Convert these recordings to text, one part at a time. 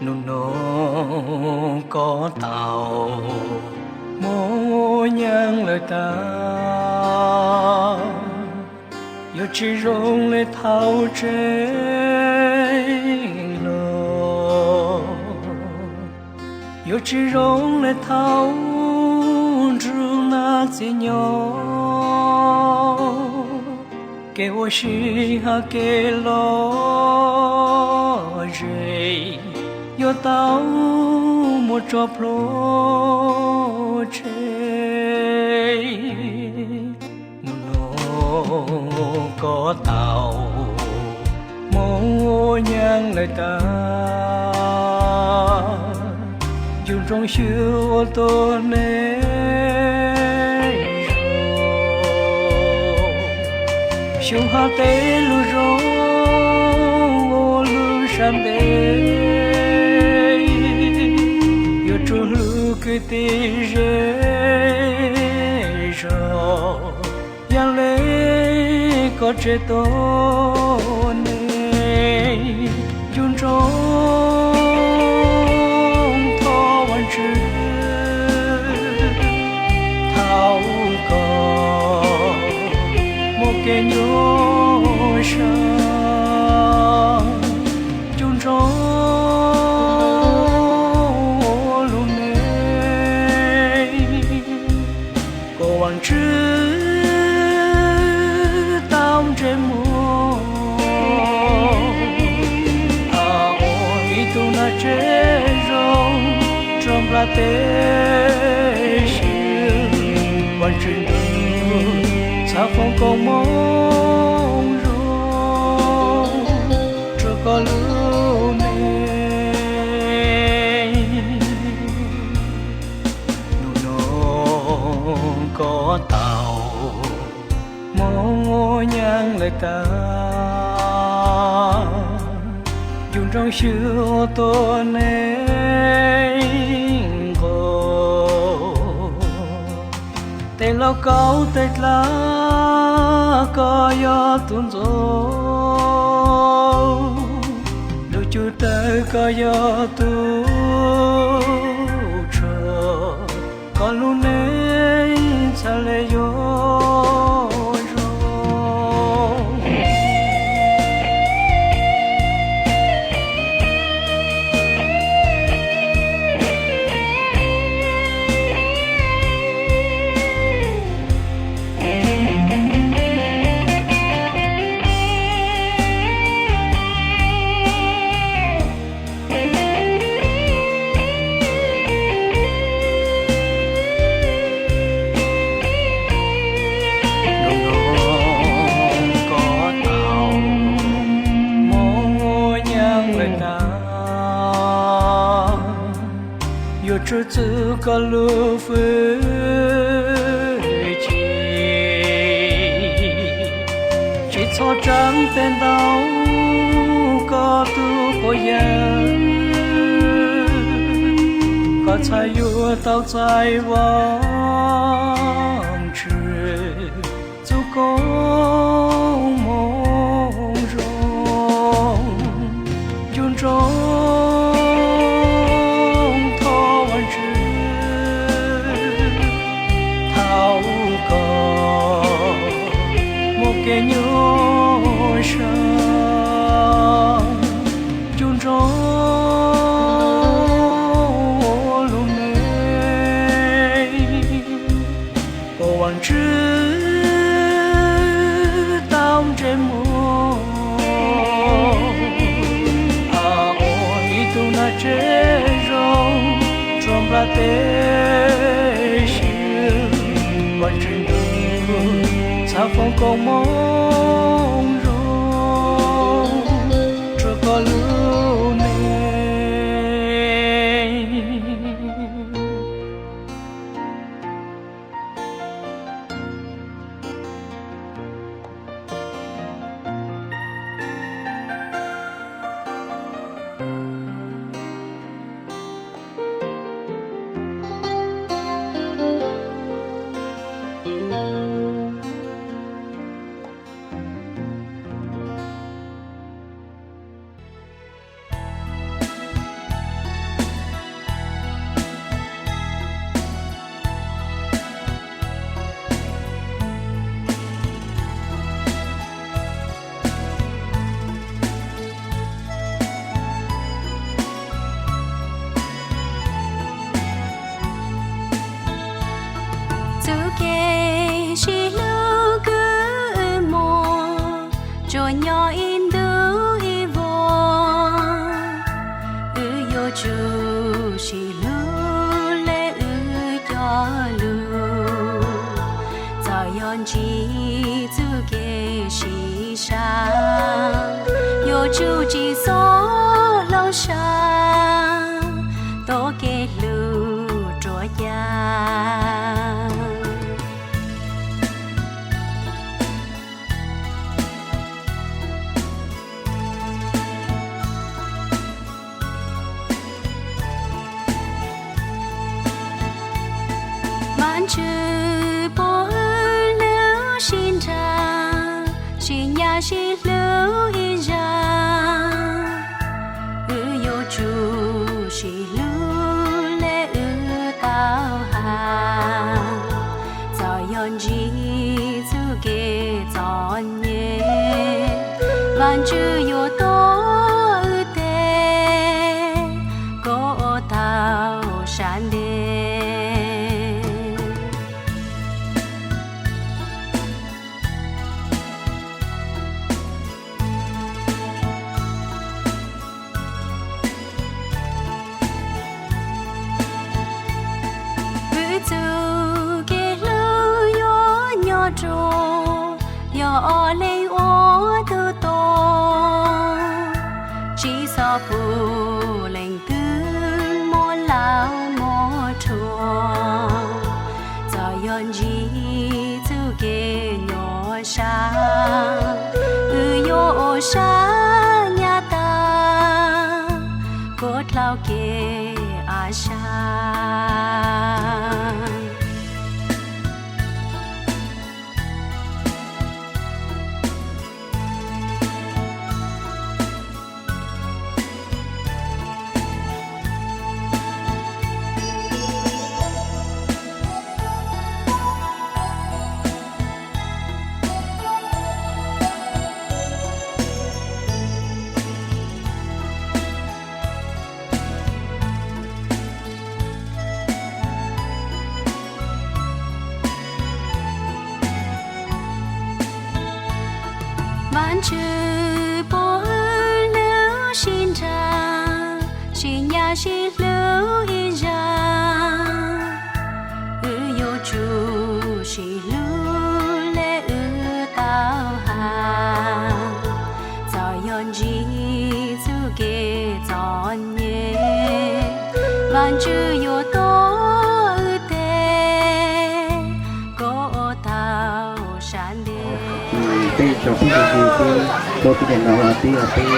Nub nua koj tau muaj nyaab lawm tag, yuav tsi zoo le thaum tseem hluas, yuav tsi zoo le thaum nrug nam txiv nyob. Kev ua si hab kev lom zem yuav tau muab tso plhuav tseg. Nub nua koj tau muaj nyaab lawm tag, ncu ntsoov xyum ua tuab neeg zoo, xyum hab teb lug zoo ua lug sab ntev, yuav tsum hlub kwv tij zej zog, yog le koj tsev tuab neeg. Ncu ntsoov thov Vaajtswv thaum koj muaj kev nyuaj sab, ncu ntsoov ua lub neej kom Vaajtswv tau ntsej muag, thaum ua ib tug nam tsev zoo rua nplaj teb swb. Vaajtswv ntuj txhaj foom koob hmoov zoo rua koj lub neej. Nub nua koj tau muaj nyaab lawm tag, ncu ntsoov xyum ua tuab neeg nquag, tej laug kaub tej dlaab koj yog tug ntxuav, lug cug tawg koj yog tug tshuaj, koj lub neej txhaj le yuav zoo. Nub nua koj tau muaj nyaab lawm tag, yuav tsum txwv koj lub fwj chim, tsi txhob tsaab teg ntau koj tug quas yawg, koj txhaj yuav tau txais Vaajtswv txuj koob hmoov zoo. Ncu ntsoov thov Vaajtswv thaum koj muaj kev nyuaj sab, ncu ntsoov ua lub neej kom Vaajtswv tau ntsej muag, thaum ua ib tug nam tsev zoo rua nplaj teb swb. Vaajtswv ntuj txhaj foom koob hmoov zoo rua koj lub neej. Nyob ib ntu ib vuag, wb yuav tsum sib hlub li wb cov lus. Txawm yog ntsib txoj kev sib sab, yuav tsum tsis txhob hloov sab, tuav kev hlub ruaj caj. Vajtswv pub wb hlub sib nrhab, sib ncaim sib hlub ib zaug. Wb yuav tsum sib hlub li wb tau hais. Txawm yog ntsib txoj kev txom nyem, Vajtswv yuav tuav wb teg, kom ua tau sab ntev. Wb txoj kev hlub yuav nyob ruaj, yog ob leeg ua tug tuag, tsis txhob pub leej twg muab laus muab rhuav. Txawm yog ntsib txoj kev nyuaj sab, wb yuav ua sab nyab tag, kuas dlhau kev a sab. Vajtswv pub wb hlub sib nrhab, sib ncaim sib hlub ib zaug. Wb yuav tsum sib hlub li wb tau hais. Txawm yog ntsib txoj kev txom nyem, Vajtswv yuav tuav wb teg, kom ua tau sab ntev. Peb cov phooj ywg peb tuaj peb nim no los peb, peb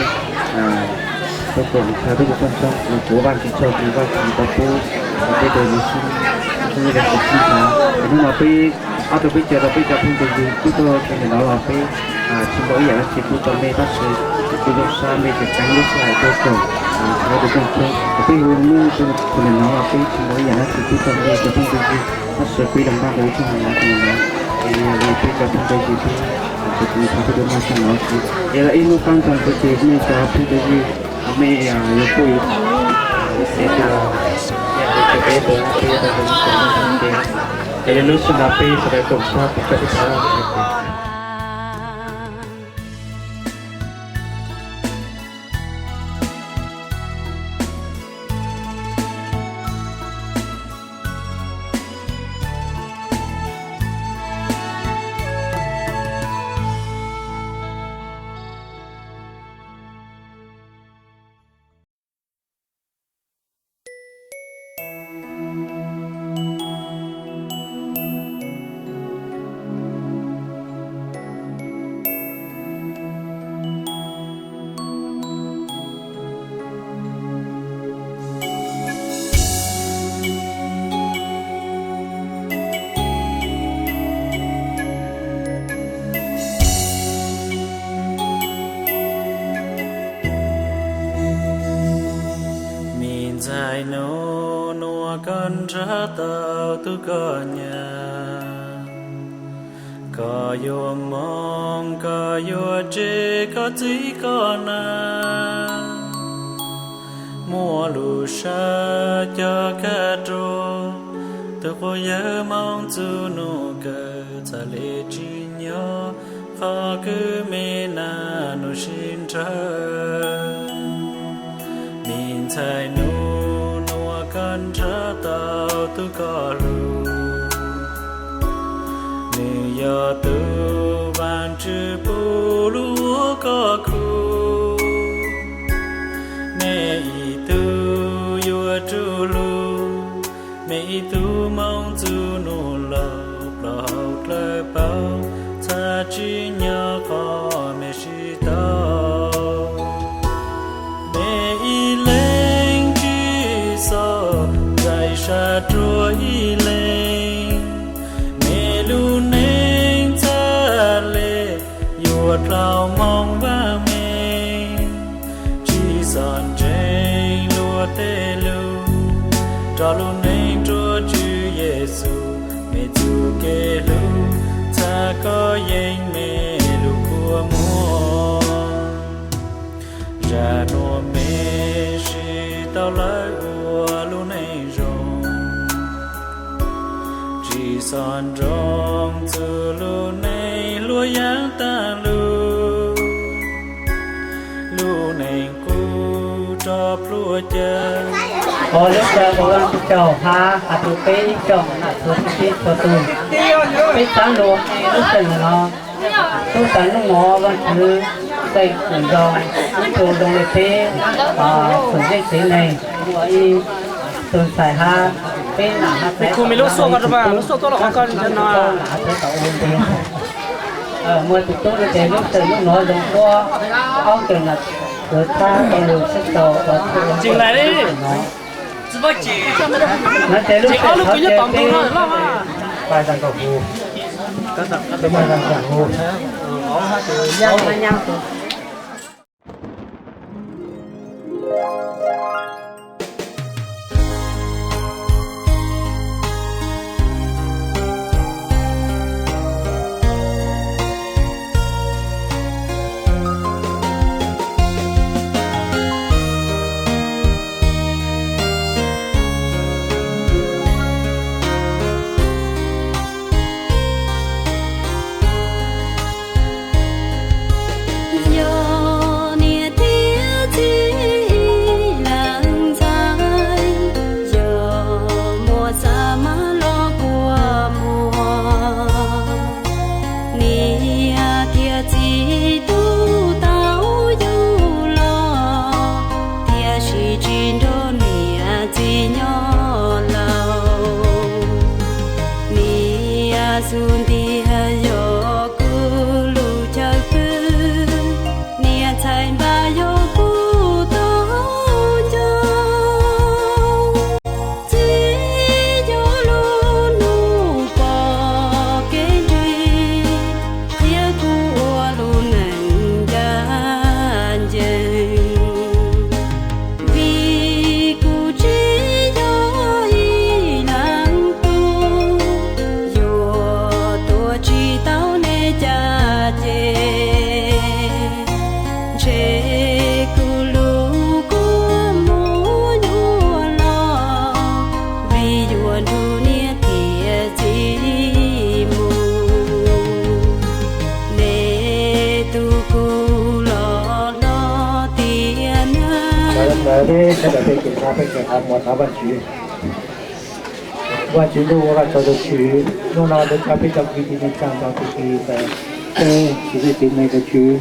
tuaj koom chaw tuaj koom txog nws kuv Vajtswv tsaug, Vajtswv tau pub peb tau lub xeeb, lub xeeb ntxwv. Hnub no peb ob tug peb caug rau peb cov phooj ywg peb tuaj peb nim no los peb tsis muaj ib yam dab tsi pub rau mej, tab sis kuv zoo sab mej tseem ceeb lub sij hawm tuaj koom chaw tuaj koom txog. Peb hu lub xeeb ntxwv nim no los peb tsis muaj ib yam dab tsi pub rau mej cov phooj ywg, tab sis peb los npaj tau ib txoj hauv hnub no, es yog li peb cov phooj ywg peb, kuv tsis tau peb tuaj noj txog no tsis, es los ib hnub qab ntxog ntxwv ces mej cov phooj ywg, mej yuav pub ib, es peb, peb, peb, es yog lub sij hawm no peb sawv daws koom txog peb cov phooj ywg. Me ntxhais nus, nua koj nrhab tau tub koj nyab, koj yuav moog, koj yuav tseg koj txiv koj na. Muaj lub sab coj kag rua, tug quas yawg Hmoob txuj nus kawg txhaj le tsim nyog. Thaum kws me nag nug sib nrhawv, me ntxhais nug nua koj nrhab tau tug koj hlug. Nws yog tug Vaajtswv pub lub ua koj khub. Mej ib tug yuav tsum hlub, mej ib tug moog txug nub laug, plaub hau dlawb paug, txhaj tsim nyog qhov mej sib tau. Mej ib leeg tsi xob, zais sab ruag ib leeg, mej lub neej txhaj le yuav dlhau moog vaaj meej. Tsi xob ntseeg luag tej lug, rau lub neej rua Tswv Yexus, mej txuj kev hlub txhaj kov yeej mej lub kua muag. Zag nuav mej sib tau lawm ua lub neej zoo, tsi xob nroo txug lub neej luag yaaj taag lug. Lub neej qub rov pluag ca. Ua lub sij hawm ua tug caug hab has tug peb ib tsoom nam txiv txhua tug, peb xaav lug lub sij hawm nuav, tub taav nub nuav Vaajtswv xeem kuv zoo, ib tug zoo le peb txum zeej tsev neeg, ua ib tug ntxhais hab peb nam hab txhais, lub suab ko, lub suab tuab los ko, nam hab txhais tau ua npe. Muaj tug tub no ces lub sij hawm nub nuav zoo huab, aub tug nam kwv txhab tau lug sib tau ua txhua lub sij hawm nuav. Nuav ces lub sij hawm nuav ces peb Yog niam thiab txiv ib leeg ntxhais, yog muaj xav mas los kua muag. Niam thiab txiv tub tau yug los, tiam sis tsis nrog niam txiv nyob laus. Niam xub ntiag yog kuv lub chaw pw, niam ntxhais npaj yog kuv tog ncauj. Txiv yog lub nub pom kev nrig, thiab kuv ua lub neej ncaj ncees. Vim kuv tsis yog ib leeg tub, yuav tuav tsis tau nej caj ces, ntshe kuv lub kua muag yuav los, vim yuav nrug niam thiab txiv mus. Nej tus kuv los no tiag na. Sawv daws peb sawv daws peb kem hab peb kem hab mus thov Vaajtswv. Vaajtswv ntuj, ua Vajtswv tus Tswv, nub no tus coj peb cov kwv tij neej tsa nrog tug kwv tij peb txum zeej tsev neeg tus Tswv.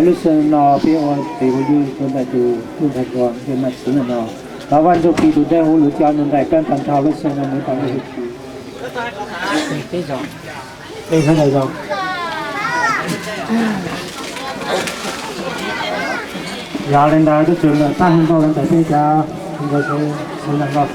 Lub sij hawm no peb ua tes ua yug rua ntawm tus tub ntxhais hluas yog nam txiv ntawm no. Thov Vaj Ntsuj Plig tus dawb huv lug coj nws nraim pab tag nrho lub sij hawm no, nws tau lub hwj chim. Peb sawv daws zoo. Yog le ntawd tub tsuv ntawm tag hwj nkaus le ntawm peb cov hwj nkaus sawv daws zoo.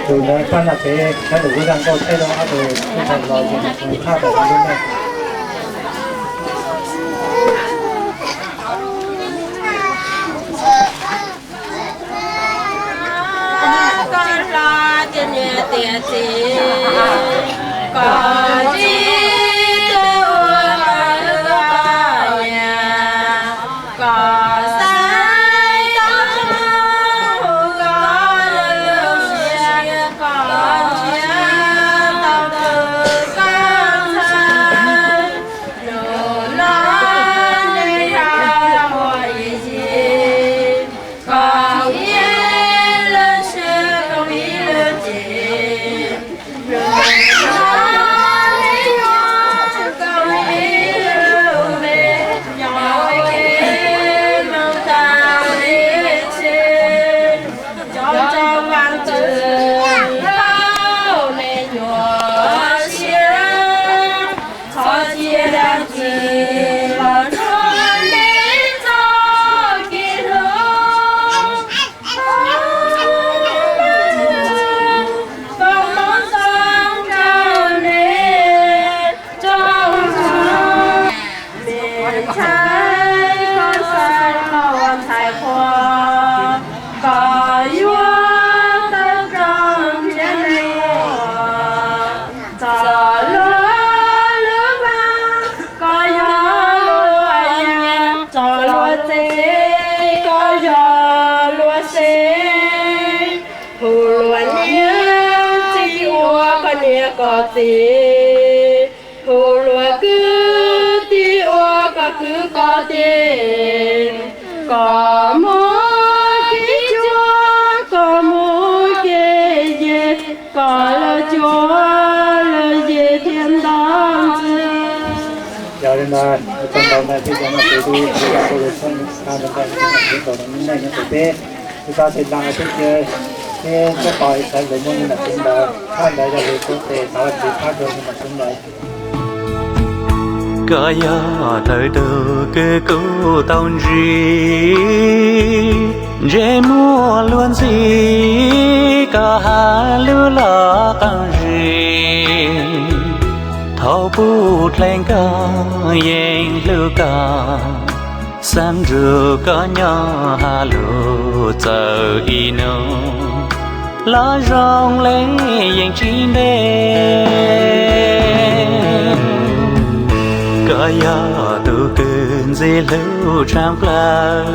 Tus ntawd pab nram pem sab lwm lub zaj nkauj teb rau ob tug tub ntxhais los ces nws tsis nco qab tawm hauv lub neej. Koj hlob tiag niam tiag txiv, koj tsis tu ua koj niam, koj xaiv tau hu koj lub siab, koj nrhiav tau tus koj ntxhais. Lub no neb yog ua ib yig, koj ib lub siab koj ib lub cim. Lub no neb yog koj ib lub me, yog ua ke mloog tag ib txhis. Cov rau vaj ntxwv hauv me nyuam siab, txhob cia dab tsi los rhuav neb txoj kev hlub. Koj hmoob zoo rau neb rau ntxhais, me ntxhais koj xaiv los ua ntxhais qhua, koj yuav tau rau ntiaj teb ua txoj hlua lub vaj, koj yog luag nyiam txoj hlua txev, koj yog luag xeeb. Hu luag niam txiv ua koj niam koj txiv, hu luag kwv tij ua koj kwv koj tij. Koj muaj kev cuab koj muaj kev yig, koj lawv cuab lawv yig thiab nto ntxiv. Yog li ntawd, ua tsaug ntau ntau thiab cov no kuv twb tsis tau ua txhua txhua ntawd, kuv tau txhua ntawd peb ua tau tes ntaag peb cia peb txhua tos ib sawv daws muaj li ntawm kuv ntawd, phab ntawd yog lus txhua tes thov Vajtswv pab rau li ntawm kuv ntawd. Koj yog thaum tus kws kuv tau ntsib, ntsej muag luag ntxhi koj hais lus los qee zim. Thaum puv dlhee koj yeej hlub koj, xeeb ntsug koj nyob has lug txawm ib nub los zoo le yeej tsis ntev. Koj yog tus kws ntxim hlub tshaaj plawg,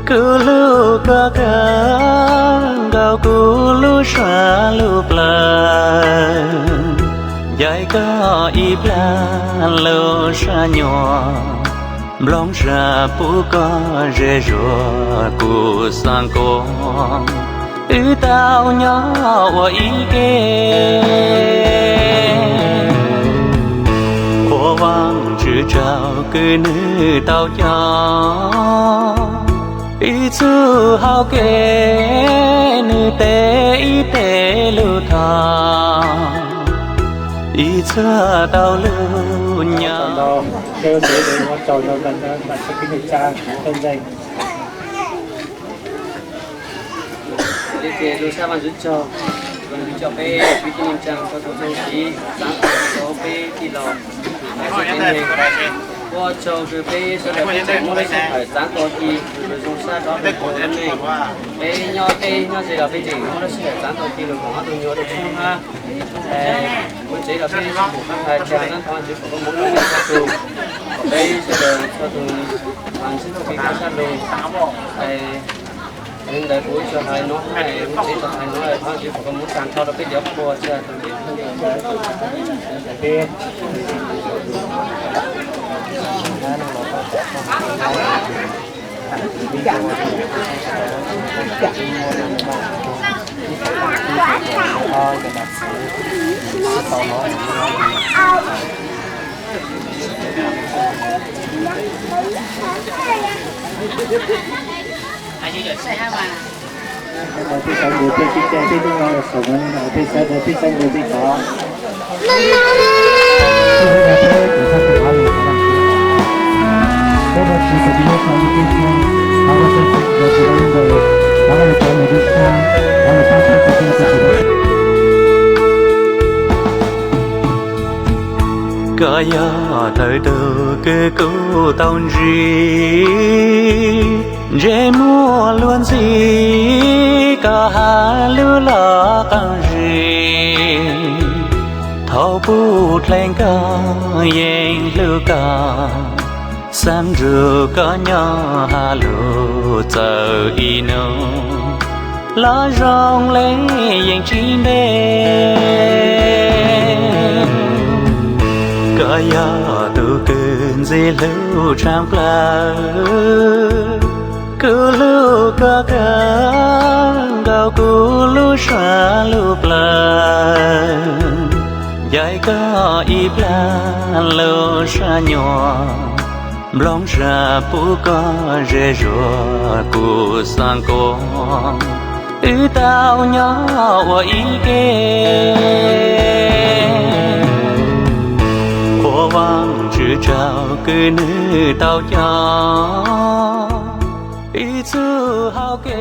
kuv hlub koj kawg nkaus kuv lub sab lub plawg. Ncaim koj ib plag lub sab nyuam, nplooj sab puv koj ze zuag kuv xaav kuas wb tau nyob ua ib ke. Ua Vaajtswv tsaug kws nwg tau coj wb txug hauv kev, nwg teb ib teg lug thov wb txhua tau lub nyob. Ces lug sab Vaajtswv tsaug, Vaajtswv tsaug peb kwv tij neej tsaa, txhua tug txuj kev xaav tau peb tij laug, txuj kev neeg. Ua tsaug kws peb sawv daws peb tseem muaj lub sij hawm xaav tau ci, lug zoo sab rov lug ua lub neej. Peb nyob deb nyob ze los peb tseem muaj lub sij hawm xaav tau ci lug koom ob tug nyuas rau tshoob hab. Mus tsev los peb tseem muaj qab hais, tsaa nab thov Vaajtswv foom koob moov rau peb txhua tug, kom peb sawv daws txhua tug mas sib txuj kev koob sab lug. Yog li ntawd kuv tsis hais nuav, mus tsev tsis hais nuav, thov Vaajtswv foom koob moov tsaa nrho rau peb cov phooj ywg txhua tug. Peb sawv daws peb sawv daws peb tov. Koj yog thaum tus kws kuv tau ntsib, ntsej muag luag ntxhi, koj has lug los qee zis. Thaum puv dheev koj yeej hlub koj, xav nrug koj nyob has lug txawm ib nub, los zoo le yeej tsis ntev. Koj yog tus kws ntxim hlub tshaaj plawg, kuv hlub koj kawg nkaus kuv lub suab lub plawv. Ncaim koj ib plag lub sab nyuam, nplooj zag pub koj ze zuag kuv xav kuas, wb tau nyob ua ib ke. Ua Vaajtswv tsaug kws nwg tau coj wb txug hauv kev.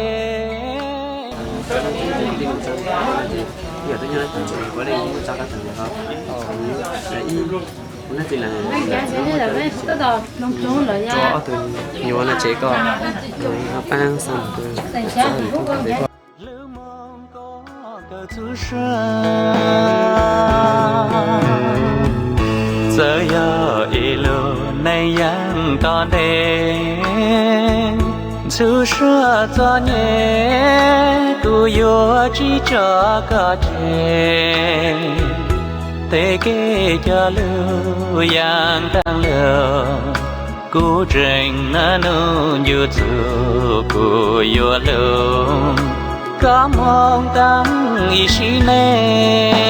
Ua ob tug nyuam no tsev koj, ho paab xa tus txug ntawm koj. Lub moog koj kawm txhua sua, txawm yog ib lub neej yaaj tom ntej, txhua sua txom nyem kuv yuav tsis tso koj tseg. Tej kev coj lug yaam taag lug, kuv tseem naj nub ncu txug kuv yuav lug koj moog taag ib sim neej.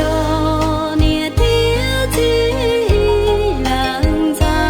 Yog niam thiab txiv ib leeg ntxhais,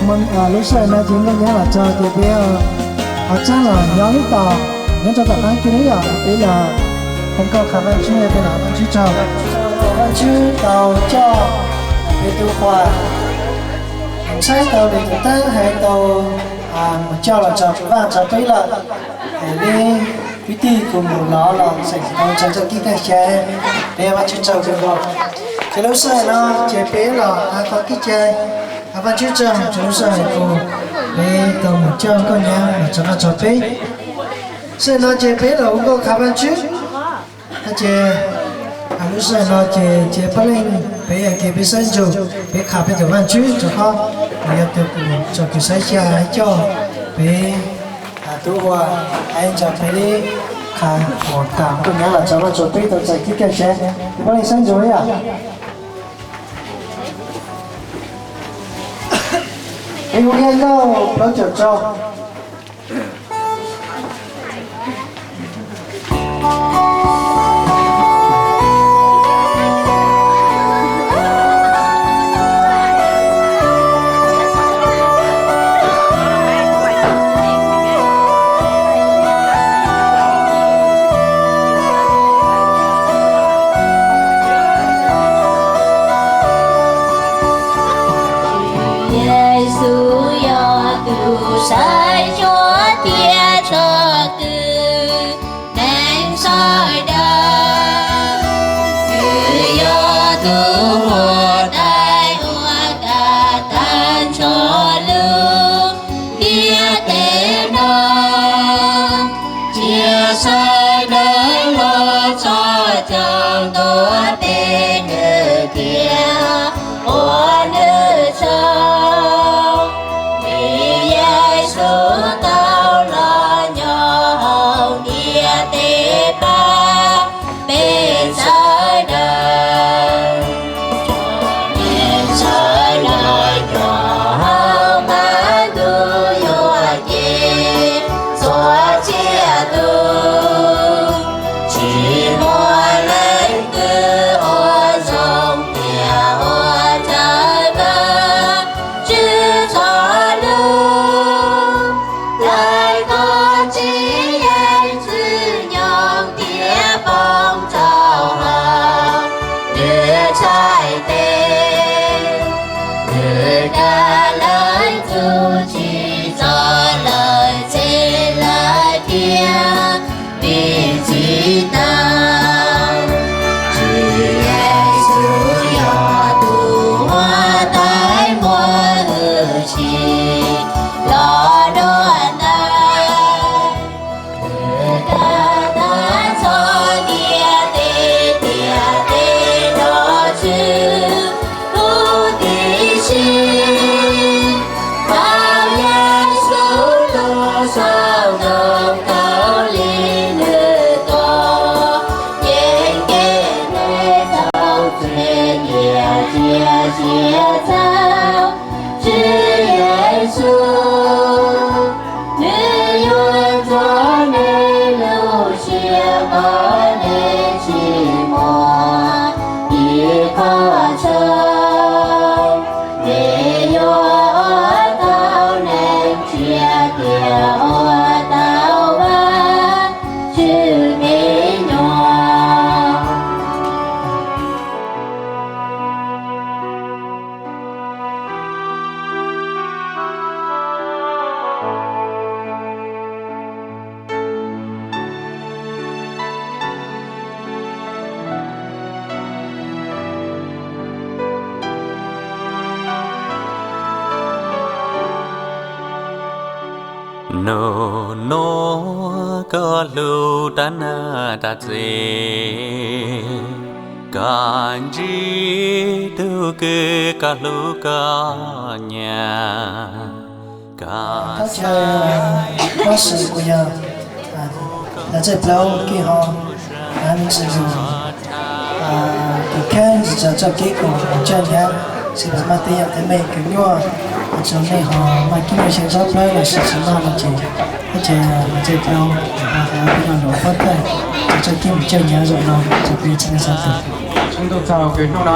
Lub sij hawm no ces nkauj nyab los txog ces peb ho txog los nyob lub tod, nyob rau tom qab kiag li yom, peb los hu nkauj qhia Vaj Tswv, peb los Vaj Tswv tsaug. Vaj Tswv tau coj peb tub Huas, ntshai tau li tus teeb hais tau mus coj los tso vaj tso peb lawm. Li kwv tij kuv mus lov los xeem tau tso txoj kev kaj xav, peb Vaj Tswv tsaug kawg nkaus. Ces lub sij hawm no ces peb los hais txoj kev kaj xav, Vaj Tswv tsaug, ces lub sij hawm kuv peb tau mus coj nkauj nyab los tso vaj tso peb. Sij hawm no ces peb los hu nkauj qhia Vaj Tswv. Ces lub sij hawm no ces cia peb leej peb ua ke peb sib ntsug, peb qhia peb tus Vaj Tswv rau qhov yog tus kuv tso kuv saib xyuas coj peb tub Huas, hais ntawm peb li qhia mus tas nkauj nyab los tso vaj tso peb tau txoj kev kaj xav, ces peb leej sib ntsug yom. Peb hu ib nkauj plaub caug rau. Yexus yog tus saib xyuas thiab txhawb txog neeg sawv daws. Nws yog tus huab tais uas kav tag nrho lub ntiaj teb no. Cia sawv daws los txhos caug ntuas tes nws thiab ua nws tsaug. Vim Yexus tau los nyob hauv ntiaj teb pab peb sawv daws. Txhua tus sawv daws cov hauv qab ntuj yuav cia txhua txhia tus. Tsis muaj leej twg ua zoo tias ua raws Vajtswv txoj lus. Txawm koj tsis yeem txwj nyoog thiab poob rau hauv nws txhais tes, nws kav lawv txuj ci txog lawv txhij lawv tiam vim txim tau. Tswv Yexus yog tus huab tais muaj hwj chim los dua ntais. Nws kav tag nrho ntiaj teb, ntiaj teb no tshwm tus tib si. Thaum Yexus lub saum ntoo khaub lig nws tuag, ces nkees me txhaum txhia cia siab txhaum Tswv Yexus. Nws yuav ntxuav nej lub siab kom nej tsis muaj ib qho txhaum. Nws yuav ua tau neeg tsiaj thiab ua tau Vajtswv me nyuam. Nug nuav koj hlub rab na rab txi, koj ntsib tug kws koj hlub koj nyam. Tab sis kuv yog Nov Txej Plaub Kij Ho, Nov Txej Plaub, tus kheej tsis txog txoj kev kub mus coj nyab, tsis tau maj tej yam tej me kws nyuaj, tsis tau mej ho maj kev nyuaj xyaa tsob plawb los sis tsis maj no ces, tab sis Nov Txej Plaub ho hais peb lo lus pab thawj txog txoj kev mus coj nyab zaum no rau peb txhua leej txhua tus. Tsheej ntuj txog kws hnub no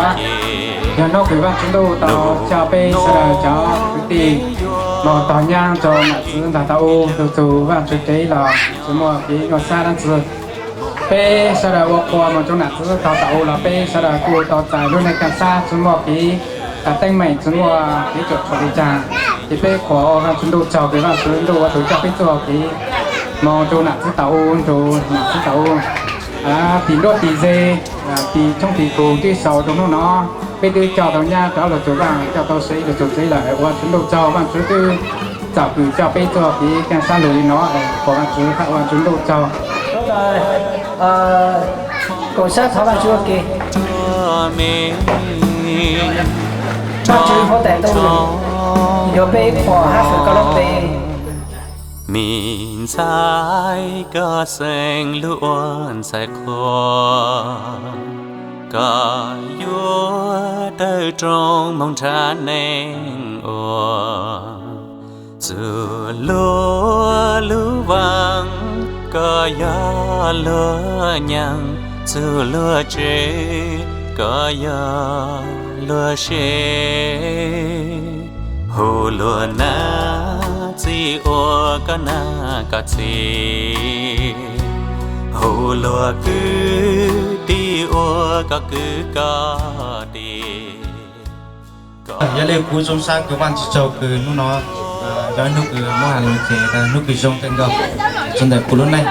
yog hnub kws Vaaj Tswv Ntuj tau coj peb sawv daws cov kwv tij Moog taug nyaj rua nam txiv ntag tau u, tug tug Vaajtswv kev los tsi muaj kev nyuaj sab dlaab tsi. Peb sawv daws ua qhua moog rua nam txiv tau tau u los peb sawv daws kuj tau txais lub neej kaaj sab tsi muaj kev teeb meem tsi muaj kev cuam tshuam le caag. Ces peb qhuas ua Vaajtswv ntuj tsaug kws Vaajtswv ntuj ua tug coj peb txuj kev moog rua nam txiv tau u, rua nam txiv tau u. Tim nruab tim ze, tim tshoob tim kug tib sau rua nub nov, peb twb coj tau nyab rov lug txug vaaj, coj tau sev lug txug tsev lawm, ua Vaajtswv ntuj tsaug, Vaajtswv twb txawm kws coj peb txuj kev kaaj sab lug le nov, qhuas Vaajtswv hab ua Vaajtswv ntuj tsaug. Koom sab thov Vaajtswv ua ke. Vaajtswv huab tais ntuj, yuav peb qhuas hab fwm koj lub npe. Mim ntxhais koj xeeb lub ua ntxhais qhua, koj yuav tawm rooj moog nrhav neeg ua. Txug luag lub vaaj koj yog luag nyaab, txug luag tsev koj yog luag sev. Hu luag nam txij ua koj nam koj txij, hu luag kwv tij ua koj kwv koj tij. Yog le kuv zoo sab kws Vaajtswv tsaug kws nub nov yog ib nub kws muab has lug ces nub kws zoo kawg nkaus rua ntawm kuv lub neej.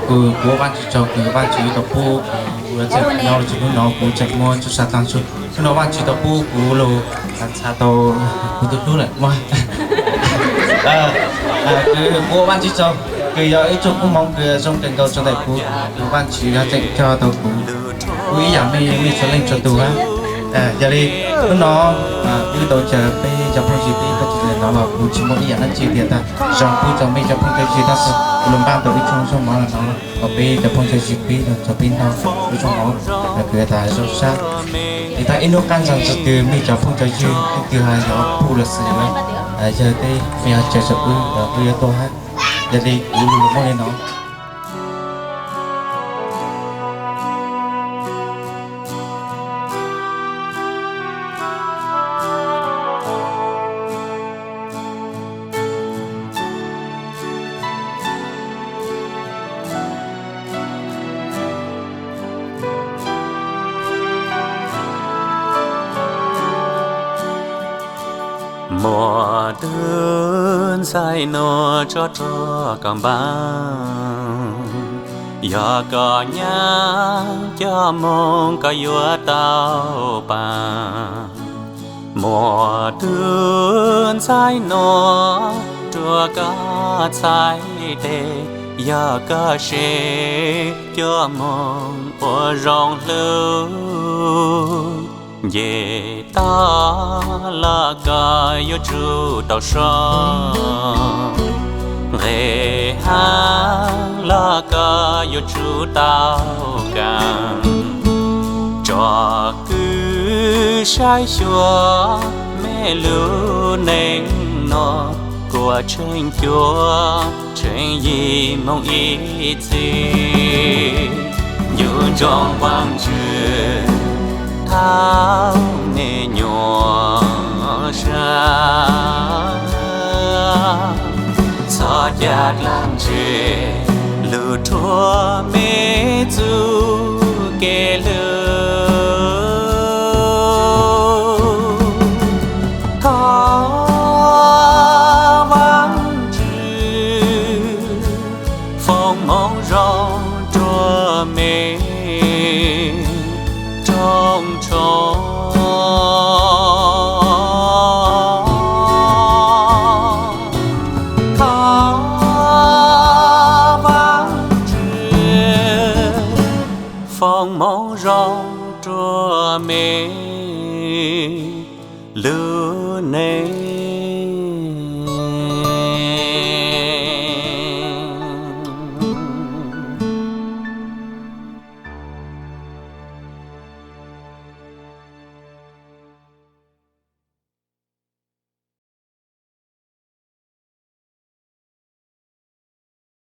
Kuv, kuv ua Vaajtswv tsaug kws Vaajtswv tau pub kuv txeem nyob rua nub nov, kuv tseem muaj txuj sa taag nrho. Nub nov Vaajtswv tau pub kuv lug txha tau kuv tug hlub lawm muaj. Kuv ua Vaajtswv tsaug kws yog ib txuj koob moov kws zoo kawg nkaus rua ntawm kuv, kws Vaajtswv yog tseem coj tau kuv, kuv ib yaam mej, mej txhua leej txhua tug hab. Yog le nub nov kuv tau caw peb cov phooj ywg peb tuaj txug ntawm nov los kuv tsi muaj ib yaam dlaab tsi tias tag, zoo pub rua mej cov phooj cov ywg tab sis kuv lug npaj tau ib tsob zaub mov los nov kom peb cov phooj cov ywg peb los rua peb noj ib tsob mov kws tas zoo sab. Tes tag ib nub qaab zag tsi tug mej cov phooj cov ywg leej twg has yuav puj los xwb, yog tej mej has caw tsaam wb los wb yuav tuaj hab. Yog le kuv lug muaj le nov. Muaj tug ntxhais nua tso rua koj npaab, yog koj nyaam coj moog koj yuav tau paab. Muaj tug ntxhais nua rua koj txhais tes, yog koj sev coj moog ua zoo hlub. Nce toj los koj yuav tsum tau so, nqes haab los koj yuav tsum tau kaam. Tsom kwv saib xyuas mej lub neej no, kuas tsheej cuaj tsheej yim moog ib txhis. Ncu ntsoov Vaajtswv thaum mej nyuam sab, txhob ca dlaab ntse lug rhuav mej txuj kev hlub. Thov Vaajtswv foom moov zoo rua mej rooj tshoob. Thov Vaajtswv foom moov zoo rua mej lub neej